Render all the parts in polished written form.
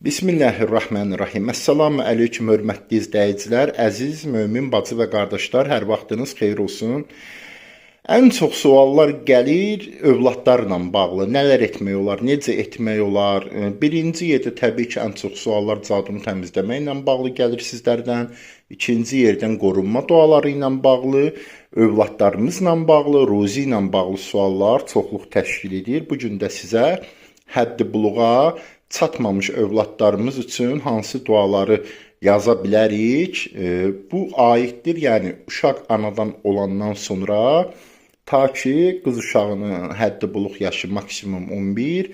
Bismillahirrahmanirrahim. Əssalamu əleykum hörmətli izləyicilər, əziz mömin bacı və qardaşlar, hər vaxtınız xeyir olsun. Ən çox suallar gəlir övladlarla bağlı. Nələr etmək olar, necə etmək olar? Birinci yerdə təbii ki, ən çox suallar cadunu təmizləməklə bağlı gəlir sizlərdən. İkinci yerdən qorunma duaları ilə bağlı, övladlarımızla bağlı, ruzi ilə bağlı suallar çoxluq təşkil edir. Bu gün də sizə həddi buluğa çatmamış övladlarımız üçün hansı duaları yaza bilərik? Bu aiddir, yəni uşaq anadan olandan sonra ta ki qız uşağının həddi buluq yaşı maksimum 11,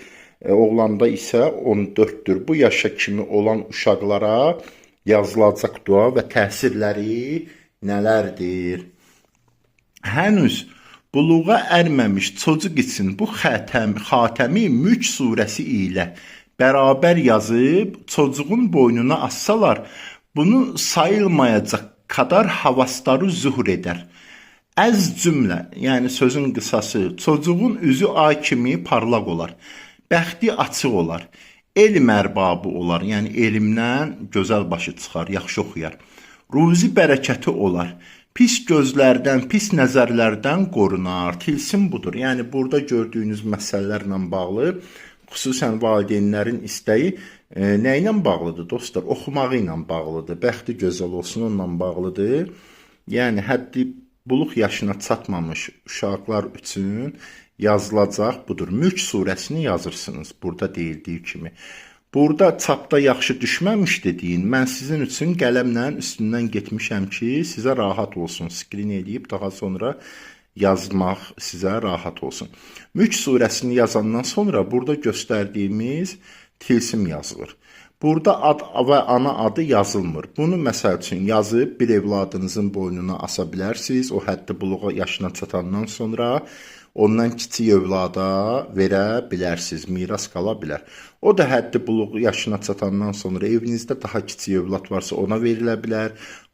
oğlanda isə 14-dür. Bu yaşa kimi olan uşaqlara yazılacaq dua və təsirləri nələrdir? Hənuz buluğa ərməmiş çocuk üçün bu xatəmi Mülk surəsi ilə bərabər yazıb çocuğun boynuna assalar, bunu sayılmayacaq kadar havasları zuhur edər. Əz cümlə, yəni sözün qısası, çocuğun üzü ay kimi parlaq olar, bəxti açıq olar, elm ərbabı olar, yəni elmdən gözəl başı çıxar, yaxşı oxuyar. Ruzi bərəkəti olar. Pis gözlərdən, pis nəzərlərdən qorunar. Tilsim budur. Yəni burada gördüyünüz məsələlərlə bağlı xüsusən valideynlərin istəyi nə ilə bağlıdır dostlar? Oxumağı ilə bağlıdır. Bəxti gözəl olsun onunla bağlıdır. Yəni həddi buluq yaşına çatmamış uşaqlar üçün yazılacaq budur. Mülk surəsini yazırsınız burada deyildiyi kimi. Burada çapda yaxşı düşməmiş deyin. Mən sizin üçün qələmlə üstündən getmişəm ki, sizə rahat olsun. Skrin eləyib daha sonra yazmaq sizə rahat olsun. Mülk surəsini yazandan sonra burada göstərdiyimiz tilsim yazılır. Burada ad və ana adı yazılmır. Bunu məsəl üçün yazıb bir evladınızın boynuna asa bilərsiniz. O həddi buluğa yaşına çatandan sonra ondan kiçik övlada verə bilərsiniz, miras qala bilər. O da həddi buluq yaşına çatandan sonra evinizdə daha kiçik övlad varsa ona verilə bilər.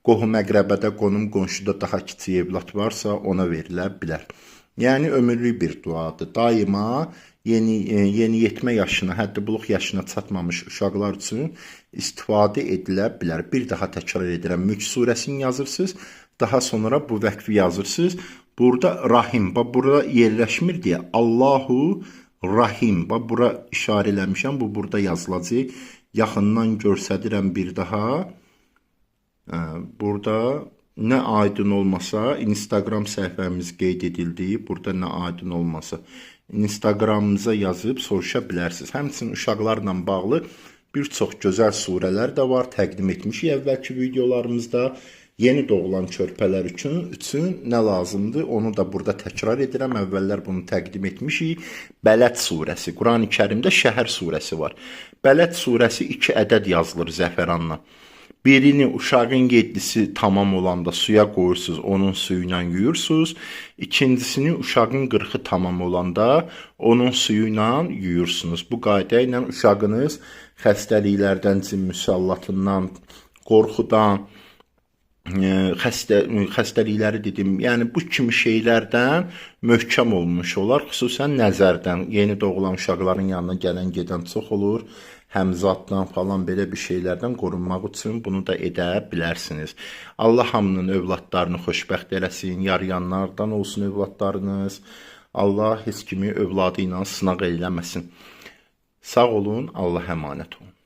Qohum əqrəbədə, qonum qonşuda daha kiçik evlad varsa ona verilə bilər. Yəni ömürlük bir duadır. Daima yeniyetmə yaşına, həddi buluq yaşına çatmamış uşaqlar üçün istifadə edilə bilər. Bir daha təkrar edirəm. Mülk surəsini yazırsınız, daha sonra bu vəqfi yazırsınız. Burada Rahim, bax burada yerləşmir deyə Allahu Rahim. Bax bura işarə eləmişəm. Bu burada yazılacaq. Yaxından göstərirəm bir daha. Burada nə aydın olmasa Instagram səhifəmiz qeyd edildi. Burada nə aydın olmasa Instagramımıza yazıb soruşa bilərsiniz. Həmçinin uşaqlarla bağlı bir çox gözəl surələr də var. Təqdim etmişik əvvəlki videolarımızda. Yeni doğulan körpələr üçün nə lazımdır? Onu da burada təkrar edirəm. Əvvəllər bunu təqdim etmişik. Bələd surəsi. Qurani-Kərimdə Şəhər surəsi var. Bələd surəsi 2 ədəd yazılır zəfəranla. Birini uşağın 7-si tamam olanda suya qoyursunuz, onun suyu ilə yuyursunuz. İkincisini uşağın 40-ı tamam olanda onun suyu ilə yuyursunuz. Bu qayda ilə uşağınız xəstəliklərdən, cin müsəllatından, qorxudan, xəstəlikləri dedim, yəni bu kimi şeylərdən möhkəm olmuş olar, xüsusən nəzərdən. Yeni doğulan uşaqların yanına gələn gedən çox olur. Həmzaddan falan belə bir şeylərdən qorunmaq üçün bunu da edə bilərsiniz. Allah hamının övladlarını xoşbəxt eləsin, yarayanlardan olsun övladlarınız. Allah heç kimi övladı ilə sınaq eləməsin. Sağ olun, Allah əmanət olun.